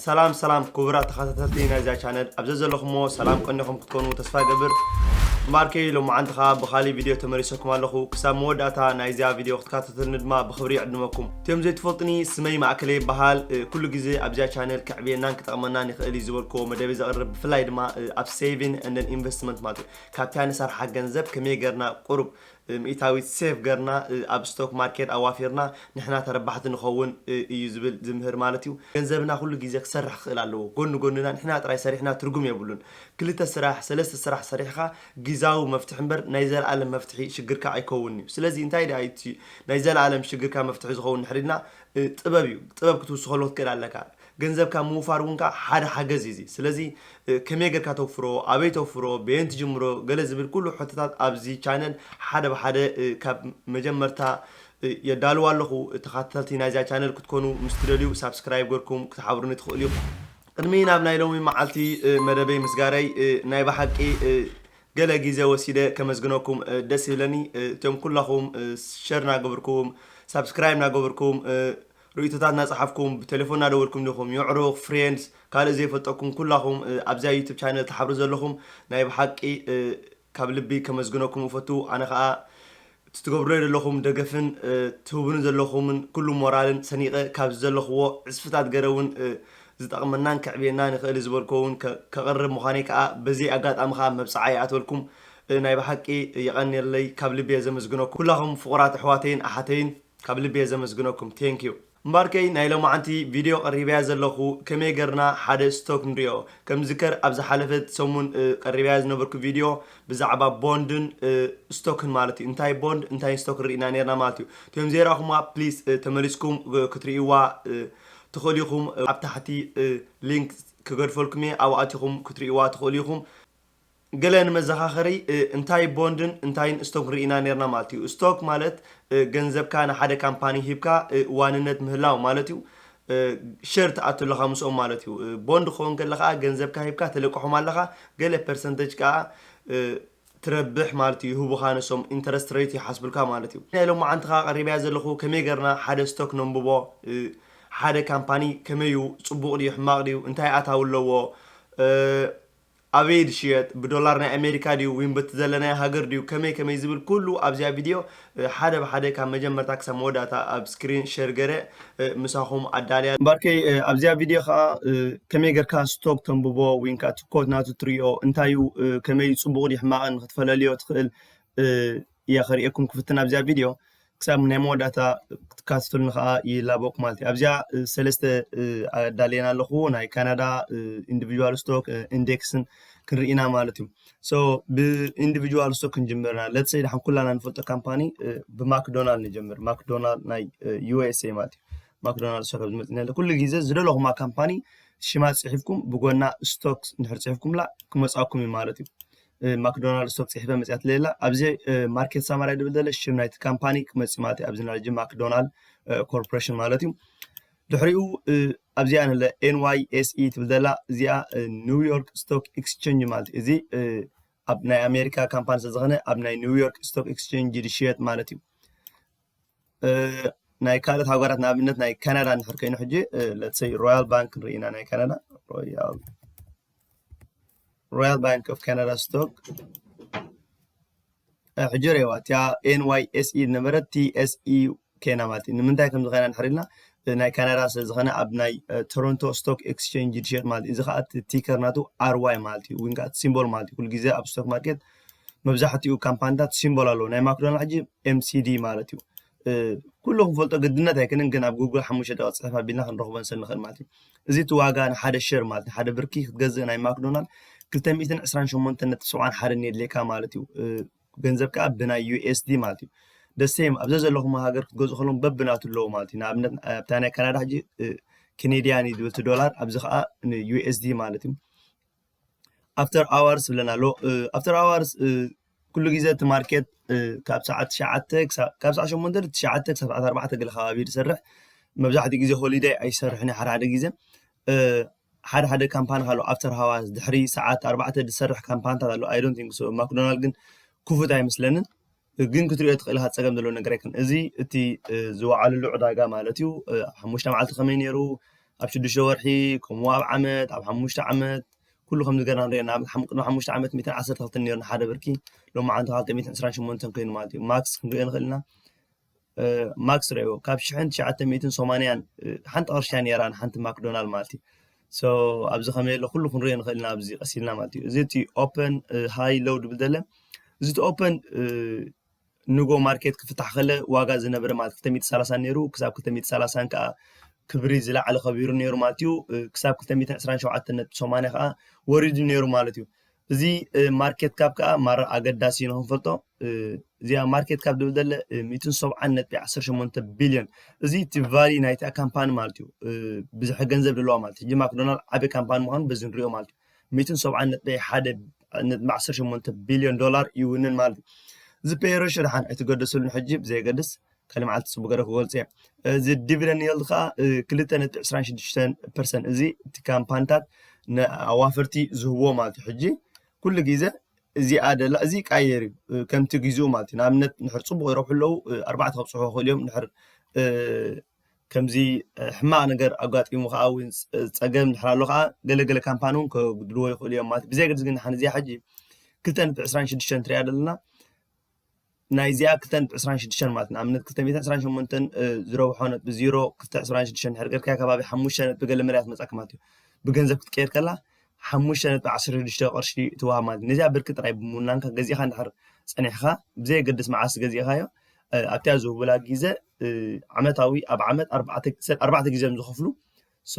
ሰላም ሰላም ክቡራት ተኸታተልቲ ናይዛ ቻነል፣ ኣብ ዘዘለኹሞ ሰላም ቀኒኹም ክትኮኑ ተስፋ ይገብር። እምበኣርከይ ሎማዓንቲ ኸኣ ብኻሊእ ቪድዮ ተመሊሰኩም ኣለኹ። ክሳብ መወዳእታ ናይዚኣ ቪድዮ ክትከታተሉኒ ድማ ብኽብሪ ይዕድመኩም። እቶም ዘይትፈልጡኒ፣ ስመይ ማእከለ ይበሃል። እ፣ ኩሉ ግዜ ኣብዚኣ ቻነል ከዕብየናን ክጠቕመናን ይኽእል እዩ ዝበልክዎ መደበይ ዘቕርብ፣ ብፍላይ ድማ፣ እ፣ ኣብ saving and investment ማለት እዩ። ካብታ ንሰርሓ ገንዘብ ከመይ ጌርና ቁሩብ፣ እ፣ ሚእታዊት ሴቭ ጌርና፣ እ፣ ኣብ ስቶክ ማርኬት ኣዋፊርና ንሕና ተረባሕቲ ንኸውን፣ እ፣ እዩ ዝብል ዝምህር ማለት እዩ። ገንዘብና ኩሉ ግዜ ክሰርሕ ክኽእል ኣለዎ። ጎኒ ጎንና ንሕና ጥራይ ሰሪሕና ትርጉም የብሉን። ክልተ ስራሕ፣ ሰለስተ ስራሕ ሰሪሕኻ ግዛዊ መፍትሒ እምበር ናይ ዘለኣለም መፍትሒ ሽግርካ ኣይከውንን እዩ። ስለዚ እንታይ ደኣ እዩ እቲ ናይ ዘለኣለም ሽግርካ መፍትሒ ዝኸውን ድሕሪ ኢልና፣ እ፣ ጥበብ እዩ። ጥበብ ክትውስኸሉ ክትክእል ኣለካ። ገንዘብካ ምውፋር እውን ከዓ ሓደ ሓገዝ እዩ እዚ። ስለዚ፣ እ፣ ከመይ ጌርካ ተውፍሮ፣ ኣበይ ተውፍሮ፣ በየን ትጅምሮ፣ ገለ ዝብል ኩሉ ሕቶታት ኣብዚ ቻነል ሓደ ብሓደ፣ እ፣ ካብ መጀመርታ፣ እ፣ የዳልው ኣለኹ። ተኸታተልቲ ናይዛ ቻነል ክትኮኑ ምስ ትደልዩ ሳብስክራይብ ጌርኩም ክትሓብሩኒ ትኽእሉ ኢኹም። ቅድሚ ናብ ናይ ሎሚ መዓልቲ፣ እ፣ መደበይ ምስጋረይ፣ እ፣ ናይ ብሓቂ፣ እ፣ ገለ ግዜ ወሲደ ከመስግነኩም፣ እ፣ ደስ ይብለኒ። እ፣ እቶም ኩላኹም፣ እ፣ ሸር እናገበርኩም፣ ሳብስክራይብ እናገበርኩም፣ እ፣ ርእይቶታት እናጸሓፍኩም፣ ብቴሌፎን እናደወልኩም ዲኹም፣ የዕሩኽ፣ ፍሬንድስ፣ ካልእ ዘይፈልጠኩም ኩላኹም፣ እ፣ ኣብዛ ዩቱብ ቻነል ትሓብሩ ዘለኹም ናይ ብሓቂ፣ እ፣ ካብ ልቢ ከመስግነኩም እፈቱ። ኣነ ኸኣ እቲ ትገብርዎ ዘለኹም ደገፍን፣ እ፣ ትህቡኒ ዘለኹምን ኩሉ ሞራልን ሰኒቐ ካብዚ ዘለኽዎ ዕጽፍታት ገለ እውን፣ እ፣ ዝጠቕመናን ከዕብየናን ይኽእል ዝበልክዎ እውን ከ-፣ ከቕርብ ምዃነይ ከኣ በዚ ኣጋጣሚ ከኣ መብጽዓ ይኣትወልኩም። እ፣ ናይ ብሓቂ የቐንየለይ፣ ካብ ልቢ እየ ዘመስግነኩም። ኩላኹም ፍቑራት ኣሕዋተይን ኣሓተይን ካብ ልቢ እየ ዘመስግነኩም። ቴንክ ዩ። እምበኣርከይ ናይ ሎማዓንቲ ቪድዮ ቀሪበያ ዘለኹ ከመይ ገርና ሓደ ስቶክ ንሪኦ። ከም ዝከር ኣብ ዝሓለፈት ሰሙን፣ እ፣ ቀሪበያ ዝነበርኩ ቪድዮ ብዛዕባ ቦንድን፣ እ፣ ስቶክን ማለት እዩ። እንታይ ቦንድ እንታይ ስቶክ ርኢና ነርና ማለት እዩ። እቶም ዘይረኣኹምዋ ፕሊዝ፣ እ፣ ተመሊስኩም፣ እ፣ ክትርእይዋ፣ እ፣ ትኽእሉ ኢኹም። እ፣ ኣብ ታሕቲ፣ እ፣ ሊንክ ክገድፈልኩም እየ፣ ኣብኡ ኣቲኹም ክትርእይዋ ትኽእሉ ኢኹም። ገለ ንመዘኻኸሪ፣ እ፣ እንታይ ቦንድን እንታይን ስቶክ ርኢና ነርና ማለት እዩ። ስቶክ ማለት፣ እ፣ ገንዘብካ ንሓደ ካምፓኒ ሂብካ፣ እ፣ ዋንነት ምህላው ማለት እዩ። እ፣ ሸር ትኣቱ ኣለኻ ምስኦም ማለት እዩ። እ፣ ቦንድ ክኸውን ከለኻ ገንዘብካ ሂብካ ትልቅሖም ኣለኻ፣ ገለ ፐርሰንተጅ ከኣ፣ እ፣ ትረብሕ ማለት እዩ። ይህቡኻ ንሶም ኢንተረስት ሬት ይሓስቡልካ ማለት እዩ። ናይ ሎማዓንቲ ከኣ ቀሪበያ ዘለኹ ከመይ ገርና ሓደ ስቶክ ነንብቦ፣ እ፣ ሓደ ካምፓኒ ከመይ እዩ፣ ጽቡቕ ድዩ፣ ሕማቕ ድዩ፣ እንታይ ኣታዊ ኣለዎ፣ እ፣ ኣበይ ድሽየጥ፣ ብዶላር ናይ ኣሜሪካ ድዩ፣ ወይም በቲ ዘለናዮ ሃገር ድዩ፣ ከመይ ከመይ ዝብል ኩሉ ኣብዚኣ ቪድዮ፣ እ፣ ሓደ ብሓደ ካብ መጀመርታ ክሳብ መወዳእታ ኣብ ስክሪን ሸር ገረ፣ እ፣ ምሳኹም ኣዳልያ። እምበኣርከይ፣ እ፣ ኣብዚኣ ቪድዮ ከኣ፣ እ፣ ከመይ ጌርካ ስቶክ ተንብቦ፣ ወይም ከኣ እቲ ኮድ ናቱ ትርእዮ፣ እንታይ እዩ፣ እ፣ ከመይ ጽቡቕ ድዩ ሕማቕን ክትፈለልዮ ትኽእል፣ እ፣ እየ ከርእየኩም ክፍትን ኣብዚኣ ቪድዮ። ክሳብ ናይ መወዳእታ ክትከታተሉኒ ከኣ ይላበወኩም ማለት እዩ። ኣብዚኣ፣ እ፣ ሰለስተ፣ እ፣ ኣዳልየና ኣለኹ። ናይ ካናዳ፣ እ፣ ኢንዲቪጁዋል ስቶክ፣ እ፣ ኢንዴክስን ክንርኢ ኢና ማለት እዩ። ሶ፣ ብኢንዲቪጁዋል ስቶክ ክንጅምር ኢና። ሌትስ ሰይ፣ ደሓን ኩላና ንፈልጦ ካምፓኒ፣ እ፣ ብማክዶናልድ ንጀምር። ማክዶናልድ ናይ፣ እ፣ ዩ ኤስ ኤ ማለት እዩ። ማክዶናልድ ስቶክ ኣብ ዝመጽእ ኩሉ ግዜ ዝደለኹማ ካምፓኒ ሽማ ጽሒፍኩም ብጎና ስቶክ እንድሕር ጽሒፍኩምላ ክመጻኩም እዩ ማለት እዩ። እ፣ ማክዶናልድ ስቶክ ጽሒፈ መጽያት ሌላ። ኣብዚ፣ እ፣ ማርኬት ሳማራይ ድብል ደለ ሽም ናይቲ ካምፓኒ ክመጽእ ማለት እዩ። ኣብዚ ናለጂ ማክዶናልድ፣ እ፣ ኮርፖሬሽን ማለት እዩ። ድሕሪኡ፣ እ፣ ኣብዚኣ ንለ ኤን ዋይ ኤስ ኢ ትብል ደላ እዚኣ፣ እ፣ ኒውዮርክ ስቶክ ኤክስቼንጅ ማለት እዩ። እዚ፣ እ፣ ኣብ ናይ ኣሜሪካ ካምፓኒ ስለ ዝኾነ ኣብ ናይ ኒውዮርክ ስቶክ ኤክስቼንጅ ዝሽየጥ ማለት እዩ። እ፣ ናይ ካልኦት ሃገራት ንኣብነት ናይ ካናዳ እንድሕር ኮይኑ ሕጂ፣ እ፣ ሌትስ ሰይ ሮያል ባንክ ንርኢ ኢና ናይ ካናዳ ሮያል ሮያል ባንክ ኦፍ ካናዳ ስቶክ። እ፣ ሕጂ ርእይዋ፣ እቲኣ ኤን ዋይ ኤስ ኢ ዝነበረት ቲ ኤስ ኢ ኬና ማለት እዩ። ንምንታይ ከም ዝኸና እንድሕር ኢልና፣ እ፣ ናይ ካናዳ ስለ ዝኾነ ኣብ ናይ፣ እ፣ ቶሮንቶ ስቶክ ኤክስቼንጅ ዝሸጥ ማለት እዩ። እዚ ከዓ እቲ ቲከር ናቱ ኣር ዋይ ማለት እዩ። ወይ ከዓ እቲ ሲምቦል ማለት እዩ። ኩሉ ግዜ ኣብ ስቶክ ማርኬት መብዛሕትኡ ካምፓኒታት ሲምቦል ኣለዎ። ናይ ማክዶናልድ ሕጂ ኤም ሲ ዲ ማለት እዩ። እ፣ ኩሉ ክንፈልጦ ግድነት ኣይኮነን፣ ግን ኣብ ጉግል ሓሙሽተ ደቂቕ ጽሕፍ ኣቢልና ክንረኽቦ ንሰል ንኽእል ማለት እዩ። እዚ እቲ ዋጋ ንሓደ ሸር ማለት ንሓደ ብርኪ ክትገዝእ ናይ ማክዶናልድ ክልተ ሚእትን ዕስራን ሸሞንተን ነጥቢ ሰብዓን ሓደን የድልየካ ማለት እዩ። እ፣ ገንዘብ ከኣ ብናይ ዩ ኤስ ዲ ማለት እዩ። ደሴም ኣብዘ ዘለኹም ሃገር ክትገዝኡ ከለኹም በብናቱ ኣለዎ ማለት እዩ። ንኣብነት ኣብታ ናይ ካናዳ ሕጂ፣ እ፣ ኬኔድያን እዩ ዝብል እቲ ዶላር፣ ኣብዚ ከኣ ን ዩ ኤስ ዲ ማለት እዩ። ኣፍተር ኣዋርስ ዝብለና ኣሎ። እ፣ ኣፍተር ኣዋርስ፣ እ፣ ኩሉ ግዜ እቲ ማርኬት፣ እ፣ ካብ ሰዓት ትሽዓተ ክሳብ፣ ካብ ሰዓት ሸሞንተ ትሽዓተ ክሳብ ሰዓት ኣርባዕተ ገለ ከባቢ እዩ ዝሰርሕ። መብዛሕትኡ ግዜ ሆሊደይ ኣይሰርሕን እዩ ሓደ ሓደ ግዜ። እ፣ ሓደ ሓደ ካምፓኒ ኣሎ ኣፍተር ኣዋርስ ድሕሪ ሰዓት ኣርባዕተ ዝሰርሕ ካምፓኒታት ኣሎ። I don't think so። ማክዶናልድ ግን ክፉት ኣይመስለንን። ግን ክትሪኦ ትኽእል ኢኻ፣ ጸገም ዘለዎ ነገር ኣይኮነን። እዚ እቲ፣ እ፣ ዝወዓለሉ ዕዳጋ ማለት እዩ። እ፣ ሓሙሽተ መዓልቲ ከመይ ነይሩ፣ ኣብ ሽዱሽተ ወርሒ፣ ከምኡ ኣብ ዓመት፣ ኣብ ሓሙሽተ ዓመት፣ ኩሉ ከም ዝገርና ንሪኦ። ንኣብነት ሓም- ቅድሚ ሓሙሽተ ዓመት ሚእትን ዓሰርተ ክልተን ነይሩ ንሓደ ብርኪ፣ ሎማዓንቲ ክልተ ሚእትን ዕስራን ሸሞንተን ኮይኑ ማለት እዩ። ማክስ ክንሪኦ ንኽእል ኢና። ማክስ ረእዮ ካብ ሽሕን ትሽዓተ ሚእትን ሰማንያን ሓንቲ ቅርሻ ነይራ ንሓንቲ ማክዶናል ማለት እዩ። ሶ ኣብዚ ከመይ ኣሎ ኩሉ ክንሪኦ ንኽእል ኢና ኣብዚ ቀሲልና ማለት እዩ። እዚ እቲ ኦፐን ሃይ ሎው ድብል ዘለ እዚ እቲ ኦፐን ንጎ ማርኬት ክፍታሕ ከለ ዋጋ ዝነበረ ማለት ክልተ ሚእቲ ሰላሳ ነይሩ፣ ክሳብ ክልተ ሚእቲ ሰላሳን ከዓ ክብሪ ዝለዓለ ከቢሩ ነይሩ ማለት እዩ። ክሳብ ክልተ ሚእትን ዕስራን ሸውዓተን ነጥቢ ሰማንያ ከዓ ወሪዱ ነይሩ ማለት እዩ። እዚ ማርኬት ካፕ ከዓ ማራ ኣገዳሲ እዩ ንክንፈልጦ። እዚኣ ማርኬት ካፕ ድብል ዘለ ሚእትን ሰብዓን ነጥቢ ዓሰርተ ሸሞንተ ቢልዮን፣ እዚ እቲ ቫሊ ናይታ ካምፓኒ ማለት እዩ። ብዙሕ ገንዘብ ዘለዋ ማለት እዩ። ሕጂ ማክዶናልድ ዓበይ ካምፓኒ ምዃኑ በዚ ንሪኦ ማለት እዩ። ሚእትን ሰብዓን ነጥቢ ሓደ ነጥቢ ዓሰርተ ሸሞንተ ቢልዮን ዶላር ይውንን ማለት እዩ። እዚ ፔይ ሬሽዮ ደሓን ኣይትገደሰሉን። ሕጂ ብዘየገድስ ካልእ መዓልቲ ፅቡቅ ገረ ክገልፅ እየ። እዚ ዲቪደንድ ዮልድ ከዓ ክልተ ነጥቢ ዕስራን ሽዱሽተን ፐርሰንት፣ እዚ እቲ ካምፓኒታት ንኣዋፈርቲ ዝህብዎ ማለት እዩ። ሕጂ ኩሉ ግዜ እዚኣ ደላ እዚ ይቃየር እዩ፣ ከምቲ ግዜኡ ማለት እዩ። ንኣብነት ንሕር ፅቡቅ ይረብሑ ኣለዉ፣ ኣርባዕተ ከብፅሑ ይኽእሉ እዮም። ንሕር ከምዚ ሕማቅ ነገር ኣጋጢሙ ከዓ ወይ ፀገም ድሕር ኣሎ ከዓ ገለገለ ካምፓኒ እውን ከጉድልዎ ይኽእሉ እዮም ማለት እዩ። ብዘይ ገድስ ግን ንሓን እዚኣ ሕጂ ክልተ ነጥቢ ዕስራን ሽዱሽተን ትሪኣ ዘለና፣ ናይ እዚኣ ክልተ ነጥቢ ዕስራን ሽዱሽተን ማለት ንኣብነት ክልተ ሚእትን ዕስራን ሸሞንተን ዝረብሖ ነጥቢ ዜሮ ክልተ ዕስራን ሽዱሽተን ድሕር ገርካ ከባቢ ሓሙሽተ ነጥቢ ገለ መለያ ትመፃካ ማለት እዩ። ብገንዘብ ክትቀየር ከላ ሓሙሽተ ነጥቢ ዓሰርተ ሽዱሽተ ቅርሺ ትወሃብ ማለት እዩ። ነዚኣ ብርኪ ጥራይ ብምውናንካ ገዚእካ እንድሕር ፀኒሕካ ብዘየገድስ መዓስ ገዚእካዮ ኣብቲያ ዝህቡላ ግዜ ዓመታዊ ኣብ ዓመት ኣርባዕተ ግዜ እዮም ዝኸፍሉ። ሶ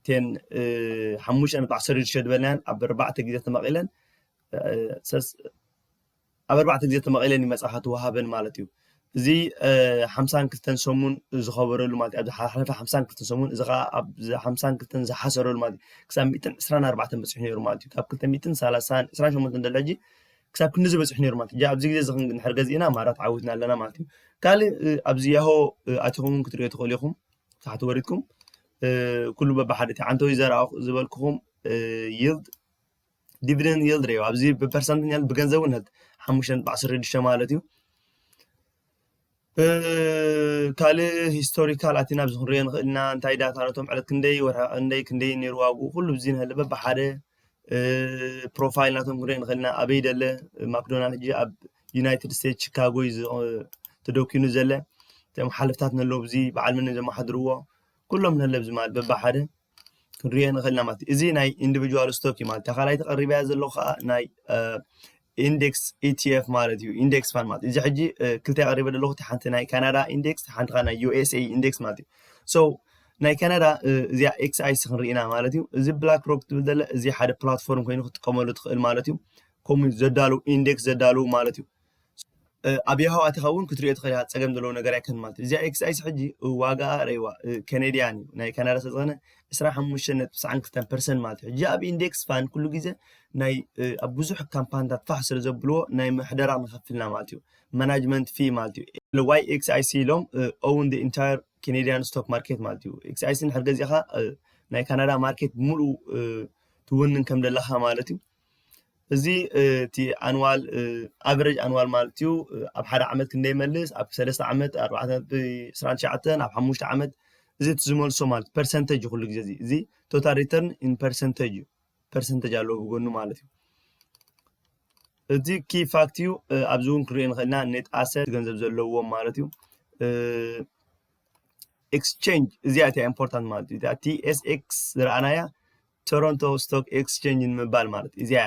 ቴን ሓሙሽተ ነጥቢ ዓሰርተ ሽዱሽተ ዝበልናያን ኣብ ኣርባዕተ ግዜ ተመቒለን ኣብ ኣርባዕተ ግዜ ተመቒለን ይመፃኻ ትወሃበን ማለት እዩ። እዚ ሓምሳን ክልተን ሰሙን ዝኸበረሉ ማለት እዩ። ኣብዚ ሓለፈ ሓምሳን ክልተን ሰሙን እዚ ከዓ ኣብዚ ሓምሳን ክልተን ዝሓሰረሉ ማለት እዩ። ክሳብ ሚእትን ዕስራን ኣርባዕተን በፂሑ ነይሩ ማለት እዩ። ካብ ክልተ ሚእትን ሰላሳን ዕስራን ሸሞንተን ደለ ሕጂ ክሳብ ክንዲ ዝበፅሑ ነይሩ ማለት እዩ። ኣብዚ ግዜ እዚ ክንድሕር ገዚእና ማራ ተዓዊትና ኣለና ማለት እዩ። ካልእ ኣብዚ ያሆ ኣቲኹም ክትሪኦ ትኽእሉ ኢኹም። ታሕቲ ወሪድኩም ኩሉ በብሓደ እቲ ዓንተዊ ዘርኣ ዝበልኩኹም ይልድ ዲቪደንድ ይልድ ሪኦ ኣብዚ ብፐርሰንት ኛል ብገንዘብ እውን ሕት ሓሙሽተ ነጥቢ ዓሰርተ ሽዱሽተ ማለት እዩ። ካልእ ሂስቶሪካል ኣቲና ኣብዚ ክንሪኦ ንኽእል ኢና። እንታይ ዳታ ነቶም ዕለት ክንደይ ወርሒ ክንደይ ክንደይ ነይሩ ዋግኡ ኩሉ ብዚ ንህለ በብሓደ ፕሮፋይል ናቶም ክንሪኦ ንኽእል ኢና። ኣበይ ደለ ማክዶናልድ ሕጂ ኣብ ዩናይትድ ስቴትስ ቺካጎ እዩ ተደኪኑ ዘለ። እቶም ሓለፍታት ነለዉ ብዚ በዓል መን ዘመሓድርዎ ኩሎም ነለ ብዚ ማለት በብሓደ ክንሪኦ ንኽእል ኢና ማለት እዩ። እዚ ናይ ኢንዲቪጁዋል ስቶክ እዩ ማለት እዩ። ካልኣይቲ ቀሪበያ ዘለኹ ከዓ ናይ ኢንዴክስ ኢቲኤፍ ማለት እዩ። ኢንዴክስ ፋን ማለት እዚ ሕጂ ክልተ ቀሪበ ዘለኹ፣ እቲ ሓንቲ ናይ ካናዳ ኢንዴክስ፣ ሓንቲ ከዓ ናይ ዩኤስኤ ኢንዴክስ ማለት እዩ። ሶ ናይ ካናዳ እዚኣ ኤክስኣይሲ ክንርኢ ኢና ማለት እዩ። እዚ ብላክ ሮክ ትብል ዘለ እዚ ሓደ ፕላትፎርም ኮይኑ ክትጥቀመሉ ትኽእል ማለት እዩ። ከምኡ ዘዳሉ ኢንዴክስ ዘዳሉ ማለት እዩ። ኣብ ያሆ ኣቲኻ እውን ክትሪኦ ትኽእል ኢኻ። ፀገም ዘለዎ ነገር ኣይከን ማለት እዩ። እዚኣ ኤክስኣይሲ ሕጂ ዋጋ ረይዋ ከኔድያን እዩ፣ ናይ ካናዳ ስለዝኾነ ዕስራን ሓሙሽተን ነጥቢ ትስዓን ክልተን ፐርሰንት ማለት እዩ። ሕጂ ኣብ ኢንዴክስ ፋን ኩሉ ግዜ ናይ ኣብ ብዙሕ ካምፓኒታት ፋሕ ስለ ዘብልዎ ናይ ምሕደራ ንኸፍልና ማለት እዩ። ማናጅመንት ፊ ማለት እዩ። ዋይ ኤክስኣይሲ ኢሎም ኦውን ኢንታየር ኬኔድያን ስቶክ ማርኬት ማለት እዩ። ኤክስኣይሲ እንድሕር ገዚእኻ ናይ ካናዳ ማርኬት ብምሉኡ ትውንን ከም ዘለኻ ማለት እዩ። እዚ እቲ ኣንዋል ኣቨሬጅ ኣንዋል ማለት እዩ። ኣብ ሓደ ዓመት ክንደይ ይመልስ፣ ኣብ ሰለስተ ዓመት ኣርባዕተ ነጥቢ ዕስራን ትሽዓተን፣ ኣብ ሓሙሽተ ዓመት እዚ እቲ ዝመልሶ ማለት ፐርሰንተጅ ኩሉ ግዜ እዚ እዚ ቶታል ሪተርን ኢን ፐርሰንተጅ እዩ። ፐርሰንተጅ ኣለዎ ብጎኑ ማለት እዩ። እዚ ኪ ፋክት እዩ። ኣብዚ እውን ክንሪኦ ንኽእል ኢና ኔት ኣሰት ገንዘብ ዘለዎም ማለት እዩ። ኤክስቼንጅ እዚኣ እቲያ ኢምፖርታንት ማለት እዩ። እቲያ ቲ ኤስ ኤክስ ዝረኣናያ ቶሮንቶ ስቶክ ኤክስቼንጅ ንምባል ማለት እዩ። እዚኣ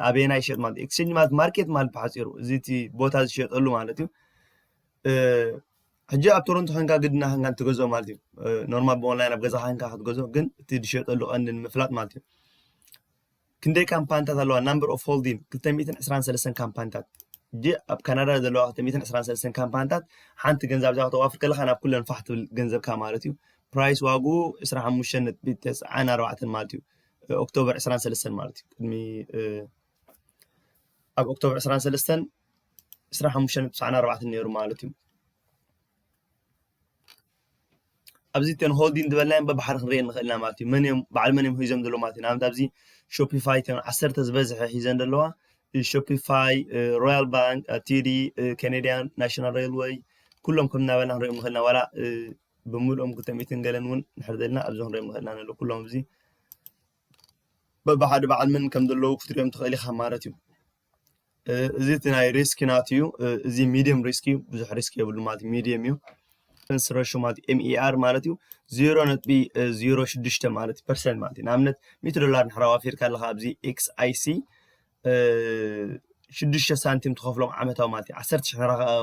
ኣበየናይ ይሸጥ ማለት ኤክስቼንጅ ማለት ማርኬት ማለት ብሓፂሩ እዚ እቲ ቦታ ዝሸጠሉ ማለት እዩ። ሕጂ ኣብ ቶሮንቶ ኮንካ ግድና ኮንካ ትገዝኦ ማለት እዩ። ኖርማል ብኦንላይን ኣብ ገዛ ኮንካ ክትገዝኦ ግን እቲ ዝሸጠሉ ቀንዲ ንምፍላጥ ማለት እዩ። ክንደይ ካምፓኒታት ኣለዋ ናምበር ኦፍ ሆልዲንግ ክልተ ሚእትን ዕስራን ሰለስተን ካምፓኒታት። ሕጂ ኣብ ካናዳ ዘለዋ ክልተ ሚእትን ዕስራን ሰለስተን ካምፓኒታት ሓንቲ ገንዘብ ኣብዛ ከተዋፍር ከለካ ናብ ኩለን ፋሕ ትብል ገንዘብካ ማለት እዩ። ፕራይስ ዋግኡ ዕስራን ሓሙሽተን ነጥቢ ተስዓን ኣርባዕተን ማለት እዩ። ኦክቶበር ዕስራን ሰለስተን ማለት እዩ። ቅድሚ ኣብ ኦክቶበር ዕስራን ሰለስተን ዕስራን ሓሙሽተን ነጥቢ ተስዓን ኣርባዕተን ነይሩ ማለት እዩ። ኣብዚ እተን ሆልዲንግ ዝበልናየን በብሓደ ክንሪኤን ንኽእል ኢና ማለት እዩ። መን እዮም በዓል መን እዮም ሒዞም ዘለዉ ማለት እዩ። ንኣብነት ኣብዚ ሾፒፋይ እተን ዓሰርተ ዝበዝሐ ሒዘን ዘለዋ ሾፒፋይ፣ ሮያል ባንክ፣ ቲዲ፣ ካናድያን ናሽናል ሬልወይ ኩሎም ከም እናበልና ክንሪኦም ንኽእል ኢና። ዋላ ብምልኦም ክልተ ሚእትን ገለን እውን ንሕር ዘለና ኣብዚ ክንሪኦም ንኽእል ኢና። ኩሎም ኣብዚ በብሓደ በዓል መን ከም ዘለዉ ክትሪኦም ትኽእል ኢኻ ማለት እዩ። እዚ እቲ ናይ ሪስክ ናት እዩ። እዚ ሚዲየም ሪስክ እዩ፣ ብዙሕ ሪስክ የብሉ ማለት ሚዲየም እዩ። ኤክስፐንስ ሬሾ ማለት ኤምኢኣር ማለት እዩ፣ ዜሮ ነጥቢ ዜሮ ሽዱሽተ ማለት ፐርሰንት ማለት እዩ። ንኣብነት ሚእቲ ዶላር ንሕራ ዋፊርካ ኣለካ ኣብዚ ኤክስኣይሲ ሽዱሽተ ሳንቲም ትኸፍሎም ዓመታዊ ማለት እዩ። ዓሰርተ ሽሕ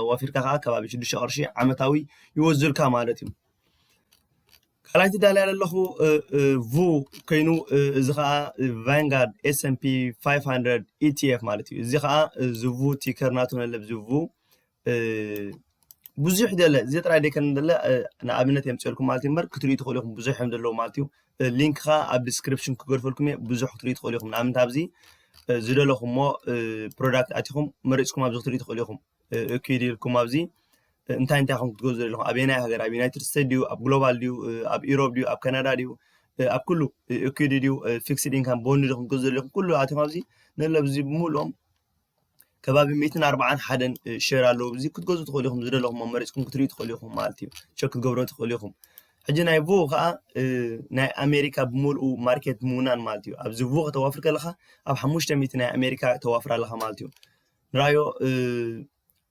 ወፊርካ ከዓ ከባቢ ሽዱሽተ ቅርሺ ዓመታዊ ይወዙልካ ማለት እዩ። ካልኣይቲ ዳልያ ዘለኹ ቡ ኮይኑ፣ እዚ ከዓ ቫንጋርድ ኤስኤምፒ ፋይቭ ሃንድረድ ኢቲኤፍ ማለት እዩ። እዚ ከዓ ዝቡ ቲከር ናቱ ነለብ ዝቡ ብዙሕ ደለ እዚ ጥራይ ደይከን ደለ ንኣብነት የምፅልኩም ማለት እዩ። እምበር ክትሪኢ ትኽእሉ ኢኹም፣ ብዙሕ እዮም ዘለዉ ማለት እዩ። ሊንክ ከዓ ኣብ ዲስክሪፕሽን ክገድፈልኩም እየ፣ ብዙሕ ክትሪኢ ትኽእሉ ኢኹም። ንኣብነት ኣብዚ ዝደለኹሞ ፕሮዳክት ኣቲኹም መሪፅኩም ኣብዚ ክትሪኢ ትኽእሉ ኢኹም። እኪድ ኢልኩም ኣብዚ እንታይ እንታይ ከም ክትገዝኡ ዘለኹም፣ ኣበየናይ ሃገር፣ ኣብ ዩናይትድ ስቴትስ ድዩ፣ ኣብ ግሎባል ድዩ፣ ኣብ ኢሮብ ድዩ፣ ኣብ ካናዳ ድዩ፣ ኣብ ኩሉ እኪድ ድዩ፣ ፊክስድ ኢንካም ቦንድ ድኹም ክትገዝኡ ዘለኹም፣ ኩሉ ኣቲኹም ኣብዚ ነለብዚ ብምልኦም ከባቢ ሚእትን ኣርባዓን ሓደን ሸር ኣለዉ። እዚ ክትገዝኡ ትኽእሉ ኢኹም፣ ዝደለኹም መመሪፅኩም ክትሪኡ ትኽእሉ ኢኹም ማለት እዩ። ቸክ ክትገብሮ ትኽእሉ ኢኹም። ሕጂ ናይ ቡ ከዓ ናይ ኣሜሪካ ብምልኡ ማርኬት ምውናን ማለት እዩ። ኣብዚ ቡ ከተዋፍር ከለካ ኣብ ሓሙሽተ ሚእቲ ናይ ኣሜሪካ ተዋፍር ኣለካ ማለት እዩ። ንራዮ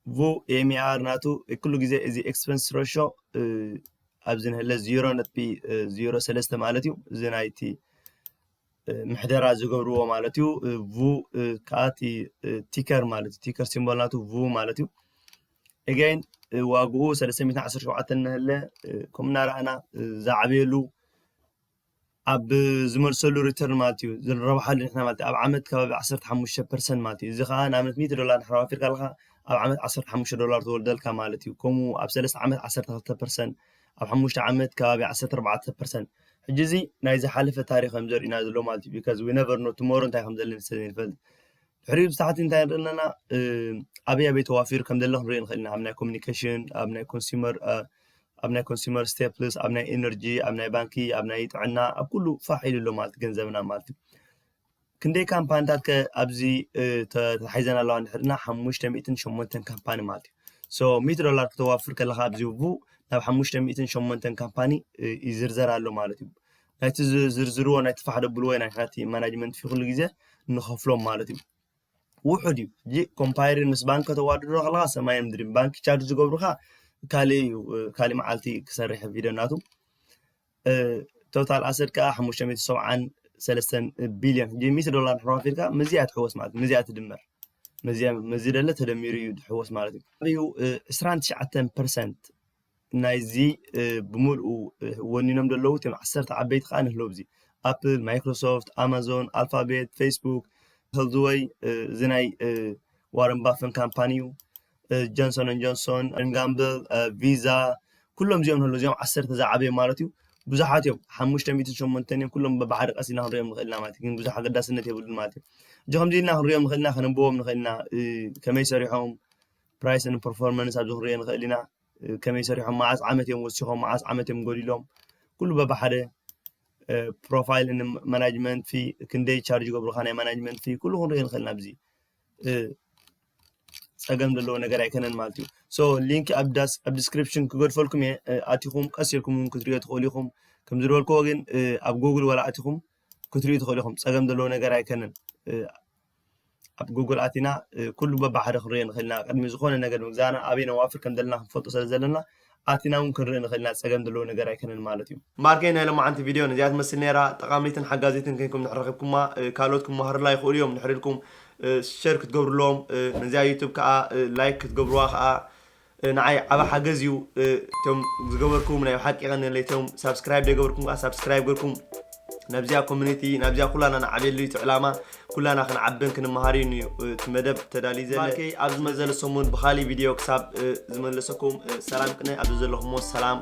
ቡ ኤምኢኣር ናቱ ኩሉ ግዜ እዚ ኤክስፐንስ ሬሾ ኣብዚ ንህለ ዜሮ ነጥቢ ዜሮ ሰለስተ ማለት እዩ። እዚ ናይቲ ምሕደራ ዝገብርዎ ማለት እዩ። ቡ ከዓ እቲ ቲከር ማለት እዩ። ቲከር ሲምቦል ናቱ ቡ ማለት እዩ። ኤጋይን ዋግኡ ሰለስተ ሚእትን ዓሰርተ ሸውዓተን ንህለ ከምኡ እናረኣና ዝዓበየሉ ኣብ ዝመልሰሉ ሪተርን ማለት እዩ ዝረብሓሉ ንሕና ማለት እዩ። ኣብ ዓመት ከባቢ ዓሰርተ ሓሙሽተ ፐርሰንት ማለት እዩ። እዚ ከዓ ንኣብነት ሚእቲ ዶላር ንሕና ዋፊርካ ኣለካ ኣብ ዓመት ዓሰርተ ሓሙሽተ ዶላር ትወልደልካ ማለት እዩ። ከምኡ ኣብ ሰለስተ ዓመት ዓሰርተ ክልተ ፐርሰንት፣ ኣብ ሓሙሽተ ዓመት ከባቢ ዓሰርተ ኣርባዕተ ፐርሰንት። ሕጂ እዚ ናይ ዝሓለፈ ታሪክ እዮም ዘርእዩና ዘሎ ማለት እዩ። ቢካዝ ዊ ነቨር ኖ ቱሞሮ እንታይ ከም ዘለና ስለዘይንፈልጥ። ድሕሪኡ ብታሕቲ እንታይ ንርኢ ኣለና? ኣበይ ኣበይ ተዋፊሩ ከም ዘሎ ክንርኢ ንኽእል ኢና። ኣብ ናይ ኮሚኒኬሽን፣ ኣብ ናይ ኮንሱመር ኣብ ናይ ኮንሱመር ስቴፕልስ፣ ኣብ ናይ ኤነርጂ፣ ኣብ ናይ ባንኪ፣ ኣብ ናይ ጥዕና፣ ኣብ ኩሉ ፋሕ ኢሉ ኣሎ ማለት ገንዘብና ማለት እዩ። ክንደይ ካምፓኒታት ከ ኣብዚ ተታሒዘን ኣለዋ እንድሕርና ሓሙሽተ ሚእትን ሸሞንተን ካምፓኒ ማለት እዩ። ሶ ሚእቲ ዶላር ክተዋፍር ከለካ ኣብዚ ቡ ናብ ሓሙሽተ ሚእትን ሸሞንተን ካምፓኒ ይዝርዘር ኣሎ ማለት እዩ። ናይቲ ዝዝርዝርዎ ናይቲ ፋሕ ደብልዎ ናይ ናቲ ማናጅመንት ፊ ኩሉ ግዜ ንኸፍሎም ማለት እዩ። ውሑድ እዩ። ሕጂ ኮምፓይርን ምስ ባንክ ከተዋድዶ ከለካ ሰማይን ምድሪ። ባንክ ቻርጅ ዝገብሩካ ካልእ እዩ፣ ካልእ መዓልቲ ክሰርሕ ቪድዮ ናቱ። ቶታል ኣሰት ከዓ ሓሙሽተ ሚእቲ ሰብዓን ሰለስተን ቢልዮን። ሕጂ ሚእቲ ዶላር ንሕና ከፊልካ ምስዚኣ ትሕወስ ማለት እዩ። ምስዚኣ ትድመር። ምስዚኣ፣ ምስዚ ደለ ተደሚሩ እዩ ትሕወስ ማለት እዩ። እዩ ዕስራን ትሽዓተን ፐርሰንት ናይዚ ብምልኡ ወኒኖም ዘለዉ እቶም ዓሰርተ ዓበይቲ ከዓ ንህለው። እዚ ኣፕል፣ ማይክሮሶፍት፣ ኣማዞን፣ ኣልፋቤት፣ ፌስቡክ፣ ሄልዝወይ፣ እዚ ናይ ዋረን ባፈን ካምፓኒ እዩ። ጆንሶን ን ጆንሶን፣ ጋምብል፣ ቪዛ፣ ኩሎም እዚኦም ንህለው። እዚኦም ዓሰርተ ዝዓበዩ ማለት እዩ። ብዙሓት እዮም፣ ሓሙሽተ ሚእትን ሸሞንተን እዮም። ኩሎም በብሓደ ቀስ ኢልና ክንሪኦም ንኽእል ኢና ማለት እዩ። ግን ብዙሕ ኣገዳስነት የብሉን ማለት እዩ። እጂ ከምዚ ኢልና ክንሪኦም ንኽእል ኢና፣ ከነንብቦም ንኽእል ኢና። ከመይ ሰሪሖም፣ ፕራይስ ን ፐርፎርማንስ ኣብዚ ክንሪኦ ንኽእል ኢና። ከመይ ሰሪሖም፣ መዓስ ዓመት እዮም ወሲኾም፣ መዓስ ዓመት እዮም ጎዲሎም፣ ኩሉ በብሓደ። ፕሮፋይል ን ማናጅመንት ፊ፣ ክንደይ ቻርጅ ይገብሩካ ናይ ማናጅመንት ፊ፣ ኩሉ ክንሪኦ ንኽእል ኢና ኣብዚ። ፀገም ዘለዎ ነገር ኣይከነን ማለት እዩ። ሶ ሊንክ ኣብ ዳስ ኣብ ዲስክሪፕሽን ክገድፈልኩም እየ። ኣቲኹም ቀስ ኢልኩም እውን ክትሪኦ ትኽእሉ ኢኹም። ከም ዝበልክዎ ግን ኣብ ጉግል ወላ ኣቲኹም ክትሪኡ ትኽእሉ ኢኹም። ፀገም ዘለዎ ነገር ኣይከነን። ኣብ ጉግል ኣቲና ኩሉ በብሓደ ክንሪኦ ንኽእል ኢና። ቅድሚ ዝኾነ ነገር ምግዛእና ኣበይ ነዋፍር ከም ዘለና ክንፈልጦ ስለ ዘለና ኣቲና እውን ክንርኢ ንኽእል ኢና፣ ፀገም ዘለዎ ነገር ኣይከነን ማለት እዩ። ማርከይ ናይ ሎማዓንቲ ቪድዮ ነዚኣ ትመስል ነይራ። ጠቓሚትን ሓጋዚትን ከይንኩም ንሕረኽብኩማ ካልኦት ክመሃርላ ይኽእሉ እዮም። ንሕሪልኩም ሸር ክትገብርሎም፣ ነዚኣ ዩቱብ ከዓ ላይክ ክትገብርዋ ከዓ ንዓይ ዓቢ ሓገዝ እዩ። እቶም ዝገበርኩም ናይ ብሓቂ ቀንለይቶም ሳብስክራይብ ዘይገበርኩም ከዓ ሳብስክራይብ ገርኩም ናብዚኣ ኮሚኒቲ ናብዚኣ ኩላና ንዓብየሉ እዩ እቲ ዕላማ። ኩላና ክንዓብን ክንመሃርን እዩ እቲ መደብ ተዳልዩ ዘለ። ማርከይ ኣብ ዝመዘለ ሰሙን ብኻሊእ ቪድዮ ክሳብ ዝመለሰኩም ሰላም ቅነ ኣብዚ ዘለኹሞ ሰላም